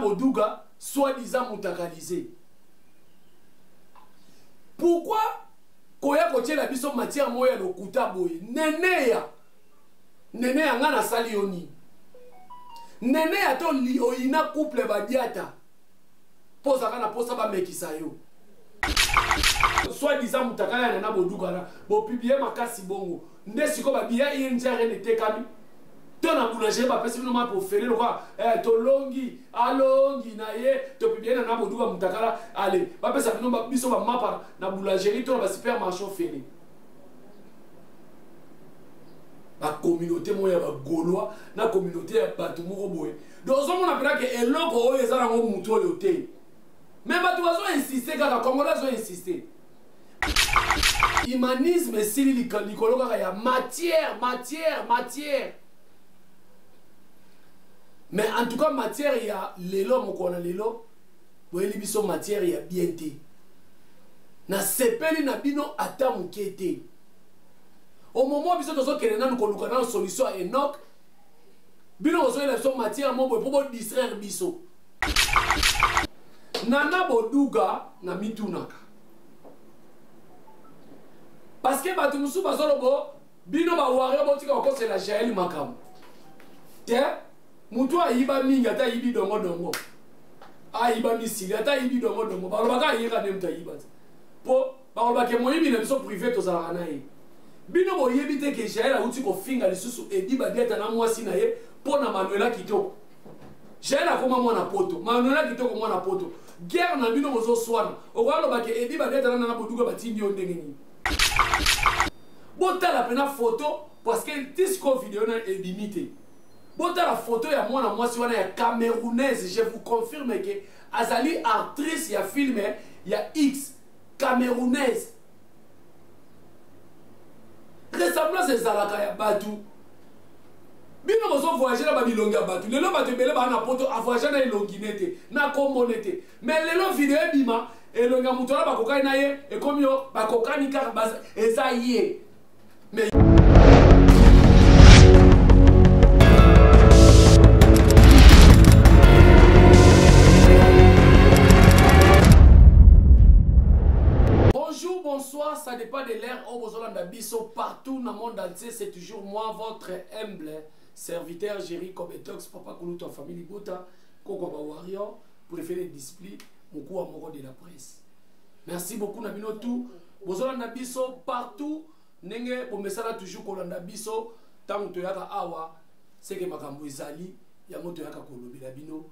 Boduga soi-disant mutakalise. Pourquoi koya kotiela biso matière moko ya lokuta boye? Neneya, Neneya, nga nasali yo nini? Neneya, to oyina couple Badiata mpo ozalaka na mposa bamekisa yo soi-disant mutakala ya Nana Boduga na bopublie makasi bongo nde sikoyo babiya INGRN etekami to na boulangerie bapesi bino mapa ofele lokola eh, tolongi alongi na ye topublie Nana Boduga mutakala ale bapesa bino biso bamapa na boulangerie to na basupermarché ofele. Bacommunauté moko ya bagaulois na communauté ya bato moko boye, donc ozomona mpena ke eloko oyo eza nango motu oyo te, mais bato bazo insiste kaka, Congolais azo insiste. Humanisme esili likolo kaka ya matière, matière, matière. Mais en tout cas matière ya lelo, mokolo na lelo boyeli biso matière ya bien te. Nasepeli na bino ata moke te. Au moment biso tozokende nanu koluka nanu solution ya Enoch, bino bozoyela biso matière mo boye mpo bodistraire biso. Nana Boduga na mitunaka parce que bato mosusu bazolobo bino bawario botika kokosela Jael makambo te. Motu ayiba mingi, ata ayibi dongodongo, ayiba misili, ata ayibi dongodongo, balobaka ayeka nde moto ayiba te, mpo balobaka moyibi na biso privé tozalaka na ye. Bino boyebi te ke Jael awuti kofinga lisusu Edi Badiata na mwasi na ye mpo na Manuela Kitoko. Jael akoma mwana poto, Manuela Kitoko mwana poto. Guerre na bino bozoswana, okoya ke Edi Badiata na Nana Boduga batindi yo ndenge nini? Botala mpena photo parce que tisco video na ebimi te. Botala photo ya mwana mwasi wana ya Camerounaise, je vous confirme ke azali actrice ya film ya X, Camerounaise. Ressemblance ezalaka ya bato. Bino bozo voyager na babilongi ya bato. Lelo bato ebele baa na poto avoyage na elongi ne te, na kombo ne te, mais lelo video ebima, elongi ya moto wana bakokani na ye, ekomi yo bakokani kaka eza ye. Mais bonjour, bonsoir, ça dépend de l'heure où vous allez biso partout dans le monde entier. C'est toujours moi, votre humble serviteur Jerry Kobetox, papa Kulutu en famille Bota, Koko ba Warrior, préféré discipline, Mokua Moko de la presse. Merci beaucoup na bino tout. Bozolanda biso partout, ndenge bomesana toujours kolanda biso ntango toyaka awa, seke makambo ezali yango toyaka kolobela bino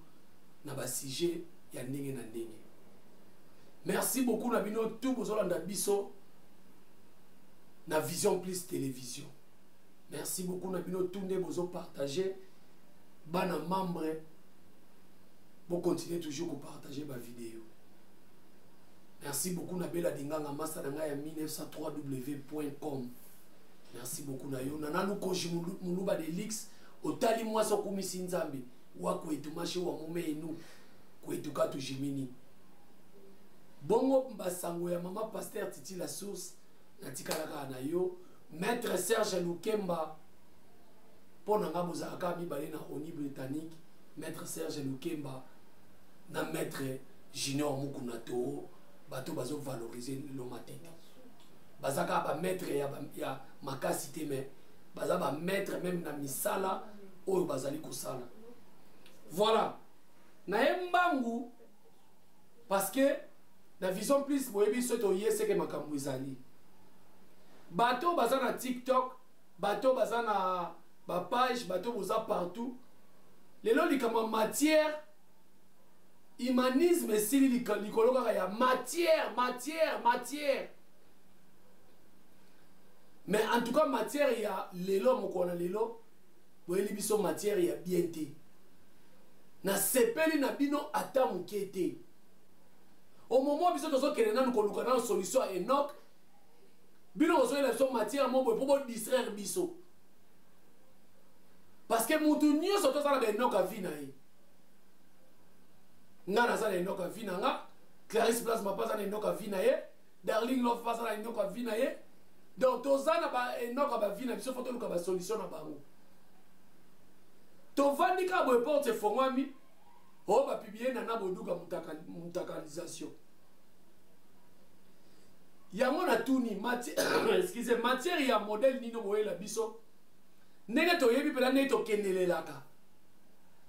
na basujet ya ndenge na ndenge. Merci beaucoup na bino tout bozolanda biso na Vision Plus Télévision. Merci beaucoup na bino tout nde bozopartage, bana membre bocontinue toujours kopartage bavideo. Merci beaucoup na Bela Dinganga masa na ngai ya 1903w.com. Merci beaucoup na yo. Nana Lukoji Muluba de Lix, otali mwasi okumisi Nzambe wa kwetu mashe wa mume enu kwetu katu jimini. Bongo basango ya mama Pasteur Titi la source natikalaka na yo Maître Serge Lukemba mpo na nga bozalaka mibale na Oni Britannique, Maître Serge Lukemba na Maître Junior Mukuna Toro, bato bazo valoriser lelo matete. Baza kaka ba maître ya makasi te, mais baza ba maître même na misala oyo bazali kosala. Voilà. Na ye mbangu parce que na Vision Plus boyebi soki toye seke makambo ezali. Bato baza na TikTok, bato baza na ba page, bato boza partout. Lelo likambo ya matière, humanisme esili likolo kaka ya matière, matière, matière. Mais en tout cas matière ya lelo, mokolo na lelo boyeli biso matière ya bien te. Nasepeli na bino ata moke te. Au moment biso tozokende nanu koluka nanu solution ya Enoch, bino bozoyela biso matière mo boye mpo bodistraire biso. Parce que mutu nyonso tozala ba Enoch a vie na ye. Nga naza na Enoch a vie na nga, Clarisse Plasma mpe aza na Enoch a vie na ye, Darling Love mpe aza na Enoch a vie na ye. Donc toza na ba Enoch a ba vie na biso, faut toluka ba solution na bango. Tovandi kaka boye, porte efongwami. Oyo bapublier Nana Boduga mutakalisation. Yango natuni excusez, matière ya modèle nini boyela biso ndenge toyebi mpena ndenge tokendelelaka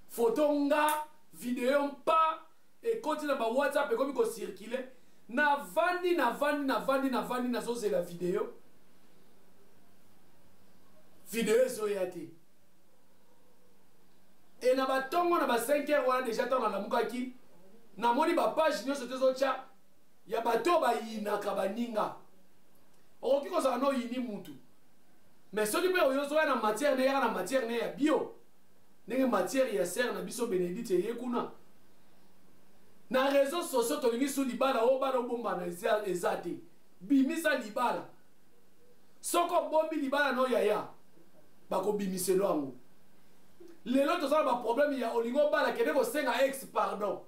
foto nga video mpa ekoti na ba WhatsApp, ekomi kocirculer. Navandi, navandi, navandi, navandi, nazozela video. Video ezoya te. E na batongo na ba 5 heures wana déjà, ntango nalamukaki, namoni bapage nyonso te ezotya ya bato oyo bayinaka baninga. Okoki kozala na oyini mutu, mais soki mpe oyo ozoya na matière ne, yaka na matière ne ya bio, ndenge matière ya sœur na biso Bénédicte eye kuna na réseau sociaux. Tolingi su libala oyo bala obombana eza te. Bimisa libala. Soki obombi libala na oyo yaya, bakobimiselo yango. Lelo toza na baproblème ya olingi obala, kende kosenga ex pardon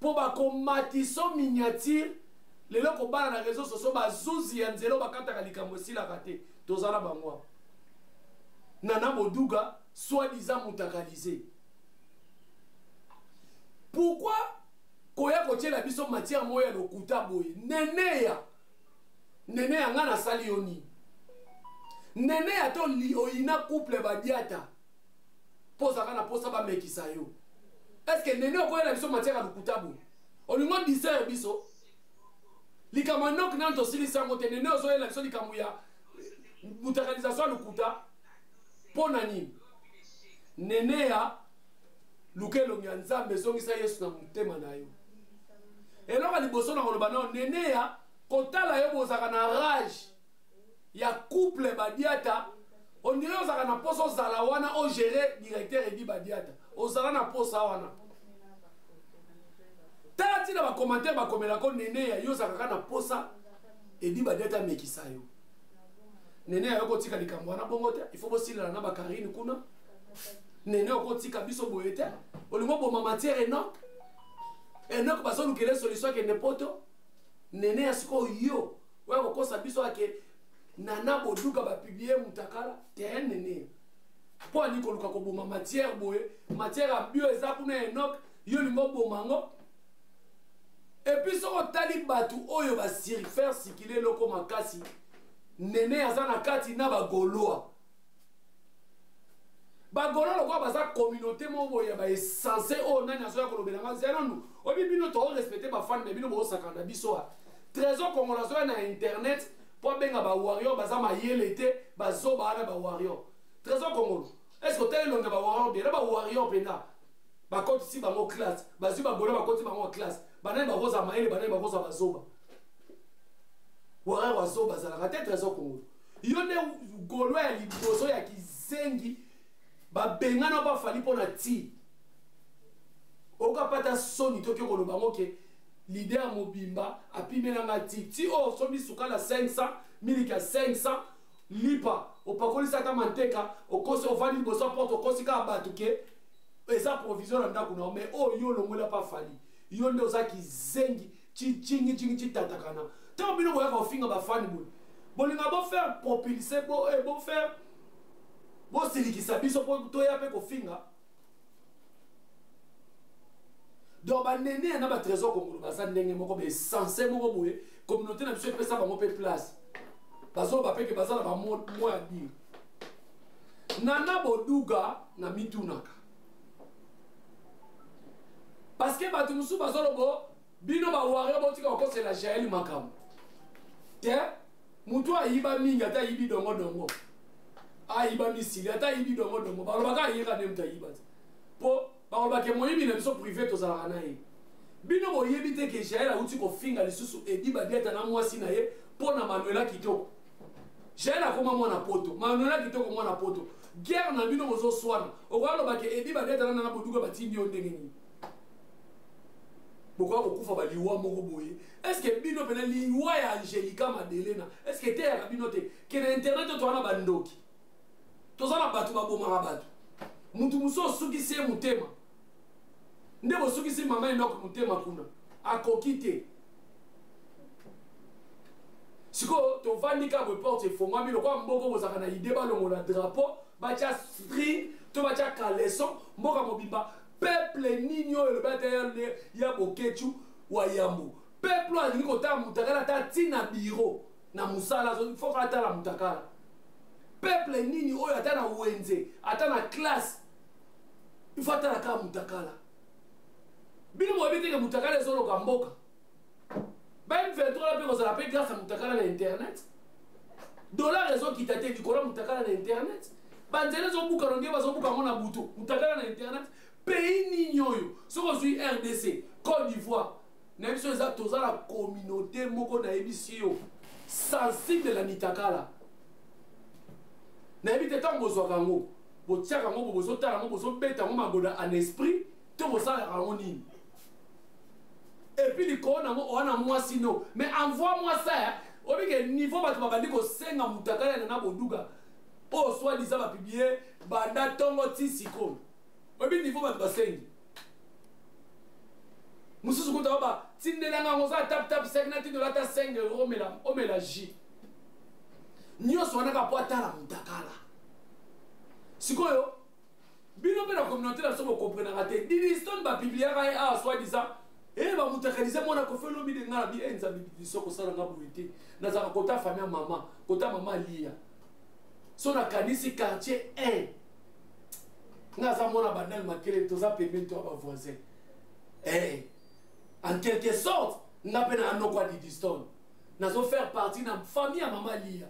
mpo bakomatiso miniature. Lelo kobala na réseau sociaux, bazuzi ya nzela oyo bakataka likambo esilaka te. Toza na bango awa. Nana Boduga, soi-disant mutakalisé, pourquoi koya kotiela biso matière moko ya lokuta boye? Neneya, Neneya, nga nasali yo nini? Neneya, to oyina couple Badiata mpo ozalaka na mposa bamekisa yo. Est-ce nene okoyela biso matière ya lokuta boye? Olingo distraire biso. Likambo enoki nano tosilisi yango te. Nene, ozoyela biso likambo ya mutakalisation ya lokuta mpo na nini? Neneya, luka elongi ya Nzambe, ezongisa Yesu na motema na yo. Eloko ya liboso na koloba nao, Neneya, kotala yo, bozalaka na rage ya couple Badiata. On dirait ozalaka na mposa ozala wana, ogérer directeur Edi Badiata. Ozala na mposa wana. Tala ntina bacommentaire bakomelako. Nene ya yo, ozalaka kaka na mposa Edi Badiata amekisa yo. Nene ya yo, kotika likambo wana bongo te. Il faut bosilana na bakarine kuna. Nene, okotika biso boye te. Olingi oboma matière Enok. Enok bazolukela solution, akende Poto. Nene ya sikoyo, yo oya kokosa biso ake Nana Boduka bapublier mutakala te. Nene, mpo ani koluka koboma matière boye? Matière ya bio eza kuna. Enok, yo olingi oboma yango. Et puis soki otali bato oyo bafaire circuler eloko makasi, Nene aza na kati na bagaulois. Bagaulois lokola baza communauté moko boye ya baessence oyo nani azoya kolobela nga. Zela nanu, oyebi bino toorespecter bafani, mais bino boosakana na biso. A Trésor Kongola azoya na internet mpo abenga bawarrior baza mayele te, bazoba wana bawarrior. Trésor Kongolo, est ce que otali elongi ya bawarrior bien? Na bawarrior mpenza bakotisi bango classe, bazwi bagaulois, bakotisi bango classe. Banani bakozala mayele? Banani bakozala bazoba? Warrior azoba azalaka te. Trésor Kongolo, yo nde gaulois ya liboso ya kizengi. Babengana bafali mpo na ti okapata soni. Toki koloba ngo ke leader mobimba apimelanga ti ti oyo osombi sukala 500, miliki ya 500, lipa opakolisi ata manteka, okosi, ovandi liboso ya porte, okosi kaka bato ke eza provision na ndako na yo. Mais oyo yo olongwela mpa Fali, yo nde oza kizengi. Cingi citatakana. Ntango bino boyaka kofinga bafani boye, bolinga bofaire propulser, bofaire bosilikisa biso mpo toya mpe kofinga. Donc banene na batrésor Kongolo baza ndenge moko, baessence moko boye. Communauté na biso epesa bango mpe place. Bazoloba mpe ke baza na bamo ya dire. Nana Boduga, na mitunaka parce que bato mosusu bazoloba bino bawarrior botika kokosela Jael makambo te. Motu ayiba mingi, ata ayibi dongodongo, ayiba misili, ata ayibi dongodongo, balobaka ayeka nde moto ayiba te, mpo balobake moyibi na biso privé tozalaka na ye. Bino boyebi te ke Jael awuti kofinga lisusu Edi Badiata na mwasi na ye mpo na Manuela Kitoko. Jael akoma mwana Poto, Manuela Kitoko mwana Poto. Guerre na bino bozoswana, okoya lobake Edi Badiata na Nana Boduka batindi yo ndenge nini? Bokoya kokufa baliwa moko boye. Est-ce bino pene liwa ya Angélika Madelena, est-ce eteyaka bino te ke na internet toza na bandoki, toza na bato babomaka bato? Mutu mosusu osukisi ye motema nde bosukisi mama Enok motema kuna, akoki te. Sikoyo tovandi kaka boye, porte efongwami lokola mboko. Bozalaka na idée balongola drapeau, batya string to batya caleçon, mboka mobimba peuple. Peuple nini oyo elobi ata ya Boketshu wa Yambo? Peuple oyo alingi kotala mutakala ata ntina bureau na mosala, faut atala mutakala. Peuple nini oyo ata na wenze, ata na classe, il faut atala kaka mutakala? Bino boyebi teke mutakala ezoloka mboka. Ba M23 mpe kozala mpe grâce ya mutakala na internet. Dollar ezokita te likolo ya mutakala na internet. Banzela ezobukana nde bazobuka yango na butu, mutakala na internet. Pays nini oyo? Soki ozwi RDC, Côte d'Ivoire na biso, eza toza na communauté moko, nayebisi yo, sensible na mitakala. Nayebi te ntango bozwaka yango, botiaka yango, bozotala yango, bozobeta yango magoda en esprit to bosalaka yango nini? Et puis likolo nango owana mwasi no, mais envoie moi ça. Obike niveau bato babandi kosenga mutakala na Boduga oyo soi-disant bapublier banda ntongo ti sikoyo. Oyebi niveau bato basengi? Mosusu kuta oyo batindelanga yango, oza tap tap sek na tindela ata 5 euro, omela, omela jus nyonso wana kaka po atala mutakala. Sikoyo bino mpe na communauté na biso bokomprenaka te. Didistone bapubliaka ye awa soi-disant e bamutakalize mwana Koffi Olomide. Nga na bi e Nzambe biso kosala nga boye te. Nazalaka kota famille ya mama, kota mama alia so nakanisi quartier 1. Nga aza mwana Bandal Makele, toza pembeni, to ya bavoisin. Hey, en quelque sorte nga mpe na anoko ya Didistone, nazo faire partie na famille ya mama Lia.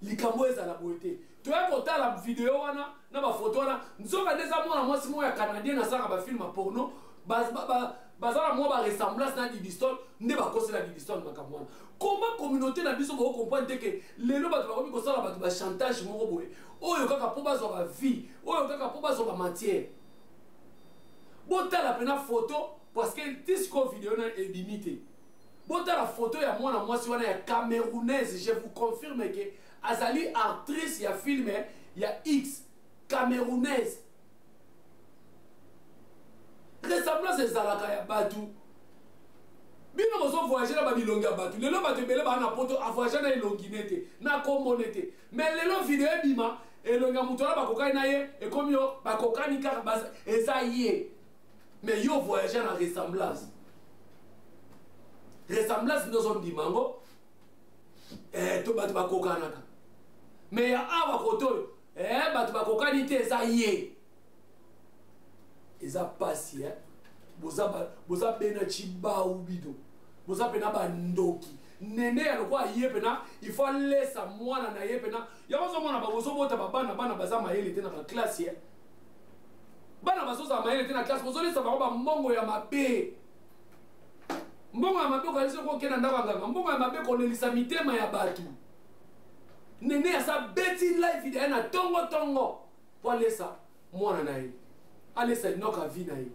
Likambo ezala boye te. Toya kotala video wana na bafoto wana, nzoka nde eza mwana mwasi moko ya Canadien asalaka bafilm ya porno. Baza na mwa baressemblance na Didistone, nde bakosela Didistone makambo wana. Koma communauté na biso bokocomprendre te ke lelo bato bakomi kosala bato bachantage moko boye oyo kaka mpo bazwa bavie, oyo kaka mpo bazwa bamatière. Botala mpena photo, parce que ti sikoyo video na ebimi te. Botala photo ya mwana mwasi wana ya Camerounaise. Je vous confirme ke azali actrice ya film ya X, Camerounaise. Ressemblance ezalaka ya bato. Bino bozovoyage na babilongi ya bato. Lelo bato ebele baa na Poto, avoyage na elongi ne te, na kombo ne te, mais lelo video ebima, elongi ya moto wana bakokani na ye, ekomi yo bakokani kaka, eza ye. Mais yo voyage na ressemblance, ressemblance nde ozondima yango. To bato bakokanaka, mais ya awa kote oyo bato bakokani te, eza ye. Eza pasi eh? Boza, boza bena cibau bino boza mpena bandoki. Nene ya lokola ye mpena, il faut alesa mwana na ye mpena. Yango ozomona bozobota babana, bana baza mayele te na baklasse eh? Bana bazozala mayele te na classe, bozolesa bango bambongo ya mabe. Mbongo ya mabe, okanisi soki okende na ndako ya nganga, mbongo ya mabe kolelisa mitema ya bato. Nene asa beti live video na ntongo ntongo mpo alesa mwana na ye, alesa enoka vie na ye.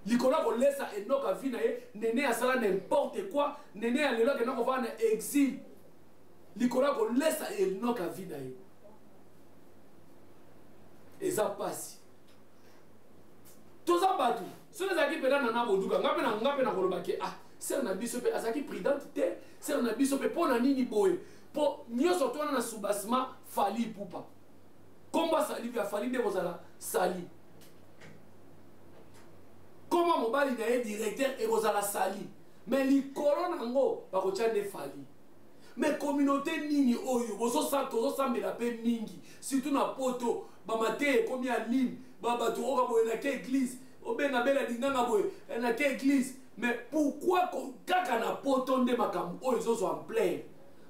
Likolo ya kolesa enoka vie na ye, Nene asala n'importe quoi. Nene ya lelo akenda kovanda na exil likolo ya kolesa enoka vie na ye. Eza pasi. Toza bato. Soki ezalaki mpena Nana Boduka, nga mpe na nga mpe nakoloba ke ah, sœur na biso mpe azalaki prudente te. Sœur na biso mpe, mpo na nini boye? Mpo nyonso to wana na soubassement Fally Ipupa, kombo asali ya Fally nde kozala sali, kombo mobali na ye directeur ekozala sali, mais likolo nango bakotya nde Fally. Mais communauté nini oyo tozosambela mpe mingi, surtout na Poto, bamateya ekomi ya ligne, bato oyoka boye nake église, obenga bela linganga boye nake église. Mais pourquoi kaka na Poto nde makambo oyo ezozwa ampleur?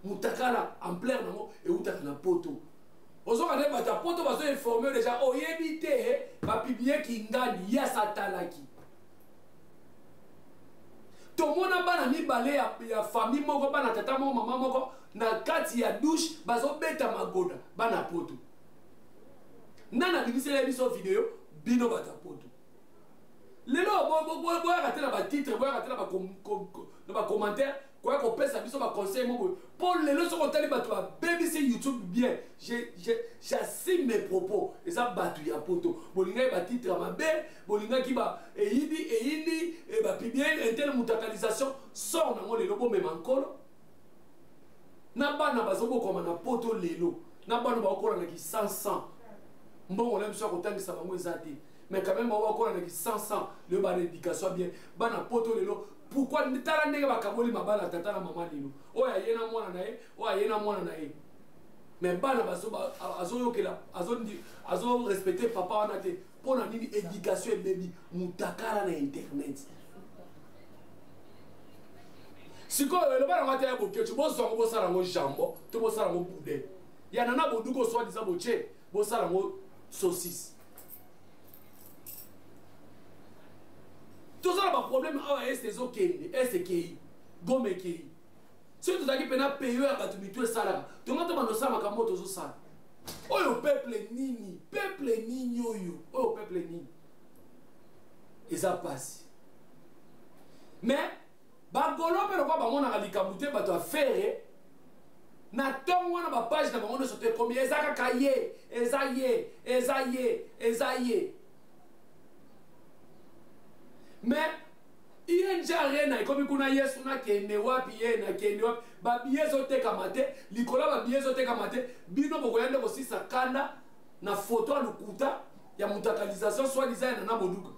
Mutakala, ampleur nango eutaka na Poto. Ozoka nde bato ya Poto bazoinforme déjà. Oyebi te, bapublier kingani ye asatalaki. Tomona bana mibale ya famille moko, bana tata moko, mama moko, na kati ya douche bazobeta magoda. Bana Poto, nani abimisela biso video? Bino bato ya Poto. Lelo boyaka te na batitre, boyaka te na bacommentaire koya kopesa biso baconseil mo boye. Mpo lelo soki otali bato babebisi YouTube bien, j'assume mes propos, eza bato ya Poto. Bolingaki batitre ya mabe, bolingaki ba eyindi eyindi, bapublier un tel mutakalisation sort nango. Lelo bomema nkolo na bana bazobokoma na Poto, lelo na bana bakokola na kisansan. Mbongo na biso ya kotangisa bango eza te, mais quand même bango bakola na ki 100 100. Lelo bana éducation bien, bana poto lelo. Pourquoi? Tala ndenge bakaboli mabala, tata na mama lelo, oyo aye na mwana na ye, oyo aye na mwana na ye, mais bana azoyokela, azorespecte papa wana te. Mpo na nini? Éducation ebebi, mutakala na internet. Sikoyo eloba nango ata ya Boketshu, bozwa yango, bosala yango jambon to bosala yango boudin. Ya Nana Boduka, soi-disant botie, bosala yango saucisse. Toza na baproblème awa. Est ezokende, est ekei, Goma ekei. Soki tozalaki mpena peyo ya bato, mitu esalaka tonga to bando osala makambo oyo tozosala oyo. Peuple nini? Peuple nini oyo? Oyo peuple nini? Eza pasi. Mais bagolo mpe lokwa bamonaka likambo te. Bato ya Ferre na ntongo wana, bapage na bango nyonso to ekomi eza kaka ye, eza ye, eza ye, eza ye. Mais ING Arena ekomi kuna. Yesu, nakende wapi? Ye nakende wapi? Babillet ezotekama te, likolo ya babillet ezotekama te. Bino bokoya nde kosisa kanda na foto ya lokuta ya mutakalisation soi-disant ya Nana Boduka.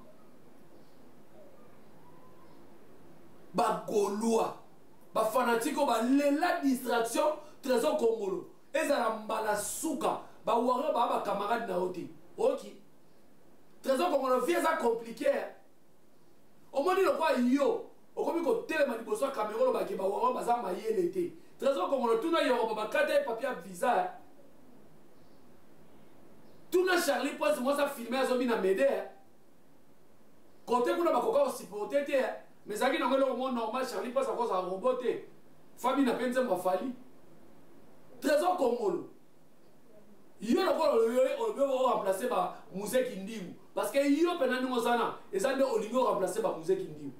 Bagaulois, bafanatiques oyo balela distraction. Trésor Kongolo, ezala mbala suka. Bawarrior baa bacamarade na yo te. Oki Trésor Kongolo, vie eza compliqué. Omoni lokwa yo okomi kotelema liboso ya caméra, olobaki bawarrior baza mayele te. Trésor Kongolo, tuna Yoroba, bakata ye papier ya visa. Tuna Charlie Prince, mwasi afilme azobina mede kote kuna, bakoka kosupporte te. Mais ezalaki nango eloko moko normal. Charlie Prince akozala robot te, fabi na mpe nzembo afali. Trésor Kongolo, yo lokola olobi oremplace bamuzeki ndingu, parce que yo mpena ndenge oza na eza nde olingi oremplace bamuzeki ndingu,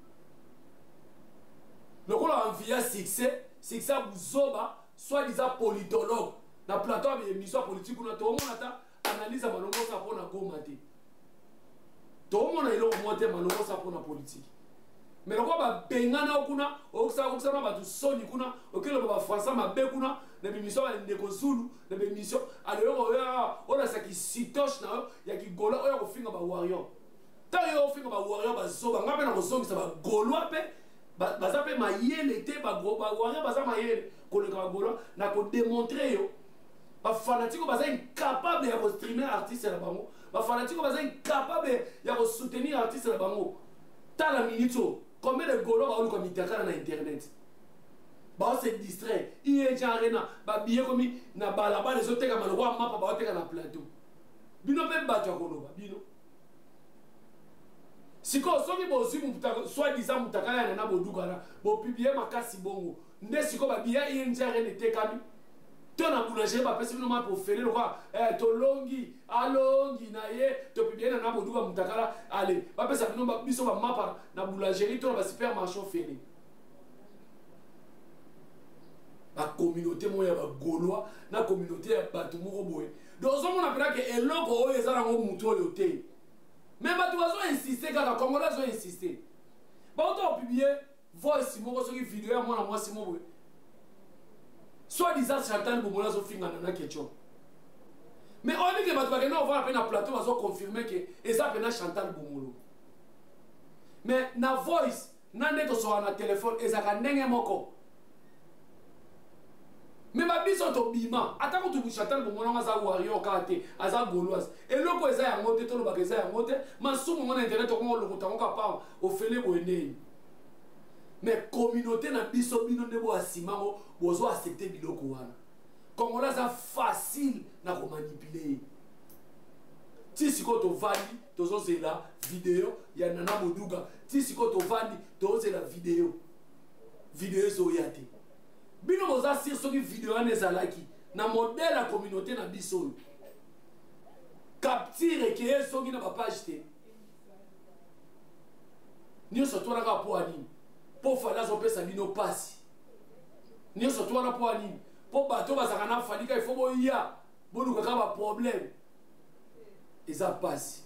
lokola envie ya succès, succès ya buzoba, soi-disant politologue na plateau ya émission ya politique kuna. Toomona ata analyse ya malongo osa mpona Goma te, toomona eloko moko te malongo osa mpona politique. Mais lokola babengana yo kuna, okosala na bato soni kuna, okeloba bafrançais mabe kuna na bémission ya ndeko Zulu, na bémission aloyoko oyo olasaki sitoche na yo ya kigola oyo kofinga bawarrior. Ntango yo ofinga bawarrior bazoba, nga mpe na kozongisa bagaulois mpe baza mpe mayele te. Bawarrior baza mayele koleka bagaulois. Na kodémontrer yo, bafanatiques baza incapable ya kostreamer artiste na bango, bafanatiques baza incapable ya kosoutenir artiste na bango. Tala minute oyo, combien de gaulois baoluka mitakala na internet, baose distraire. ING Arena, babillet komi na balabala ezotekama lokola mapa baoteka na plateau. Bino mpe bato ya koloba, bino sikoyo soki bozwi soi-disant mutakala ya Nana Bodukana, bopublier makasi bongo nde sikoyo babillet ING Arena etekami, to na boulangerie bapesi bino mapa ofele lokola tolongi alongi na ye, topublier Nana Boduka mutakala, ale bapesa bino biso bamapa na boulangerie to na basupermarché ofele. Bacommunauté moko ya bagaulois na communauté ya bato moko boye. Donc ozomona mpena ke eloko oyo eza nango motu oyo te, mais bato bazoinsiste kaka. Congolais azoinsiste. Bauta kopublier voice moko, soki video ya mwana mwasi mo boye, soi-disant Chantal Bomolo, azofingana na Ketchup. Mais oyebi ke bato bakende kovanda mpe na plateau, bazoconfirme ke eza mpena Chantal Bomolo. Mais na voice na nde tosoka na telefone ezalaka ndenge moko. Mais babiso tobima ata kutu Chantal Bomolo yango aza warrior kaka te, aza gauloise. Eloko eza yango te, tolobaka eza yango te. Masumu ngo na internet okongo olokota yango kapa ofele boye ndeni. Mais communauté na biso, bino nde boasima ngo, bozo accepte biloko wana. Congolais aza facile na komanipuler ye. Ti sikoyo tovandi, tozozela video ya Nana Boduka. Ti sikoyo tovandi, tozozela video, video ezoya te. Bino boza sûr soki video wana ezalaki na modèle ya communauté na biso oyo, capture ekeye soki na bapage te nyonso to wana kaka mpo ya nini? Mpo Fally azopesa bino mpasi nyonso to wana mpo ya nini? Mpo bato bazalaka na Fally kaka, ifo boya boluka kaka baproblème. Eza mpasi,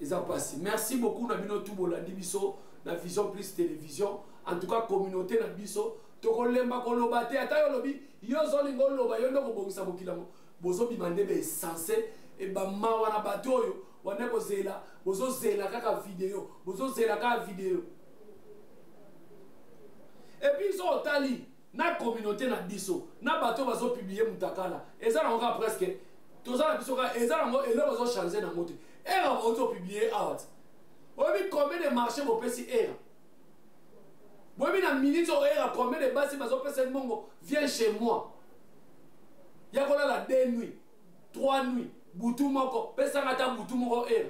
eza mpasi. Merci beaucoup na bino tu bolandi biso na Vision Plus Télévision. En tout cas, communauté na biso, tokolemba koloba te. Ata yo olobi, yo ozolinga oloba, yo nde kobongisa mokili yango, bozobima nde baessence. Ebamawa na bato oyo wana kozela, bozozela kaka video, bozozela kaka video. Et puis so otali na communauté na biso, na bato bazopublie mutakala, eza nango kaka presque toza na biso kaka, eza nango eloko ezochange nango te. Era bauti opublie awa te, oyebi combien de marché bopesi era? Boyebi na minute oyo era combien de basi bazopesa mbongo? Viens chez moi, ya kolala 2 nuits, 3 nuits, butu moko, pesanga ata butu moko. Era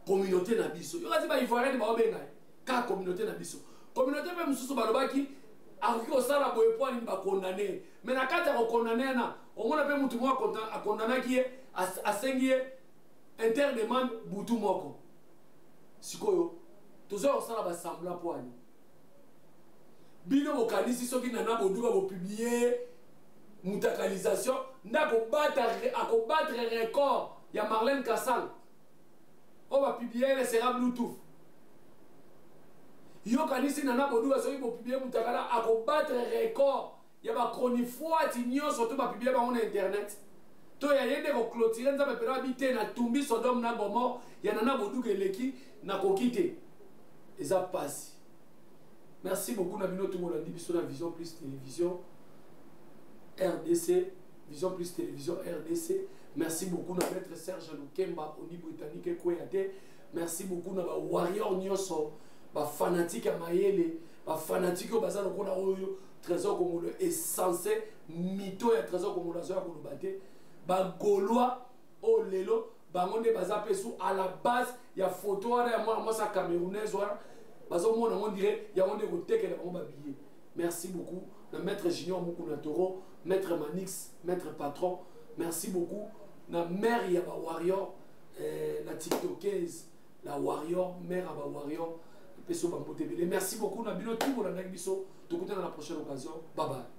communauté na biso, yo kasi baivoirienne baobenga ye kaka communauté na biso. Communauté mpe mosusu balobaki akoki kosala boye mpo anini bakondane. Me na kati ya kokondane na omona mpe motu moko akondanaki ye, asengi ye interdemande butu moko. Sikoyo tozoya kosala basambla mpo ani bino bokanisi soki Nana Boduka bopublie mutakalisation nde akobattre record ya Marlène Kasal oyo bapublie ele sera Bluetooth. Yokanisi Nana Boduka soki bopublie mutakala akobattre record ya bachronifuati nyonso to bapublie bango na internet, to ya ye nde koclôturer. Nzambe mpena abi te, natumbi Sodome na Gomore, ya Nana Boduka eleki, nakoki te, eza pasi. Merci beaucoup na bino tobolandi biso na Vision Plus Télévision RDC, Vision Plus Télévision RDC. Merci beaucoup na maître Serge Lukemba oni britannique ekweya te. Merci beaucoup na bawarrior nyonso, bafanatike ya mayele, bafanatike oyo baza lokola oyo Trésor Kongolo essence mito ya Trésor Kongolo azoya koloba te. Bagaulois oyo lelo bango nde baza mpe su à la base ya photo wana ya mwana mwasi ya camerounaise wana, bazomona yango ndire yango nde kotekela bango babillet. Merci beaucoup na maître Junior Mukuna Toro, maître Manix, maître patron. Merci beaucoup na mère ya bawarrior, la tiktokeuse, la warrior, mère ya bawarrior, peso bambote ebele. Merci beaucoup na bino tu bolandaki biso, tokutana na prochaine occasion. Bye bye.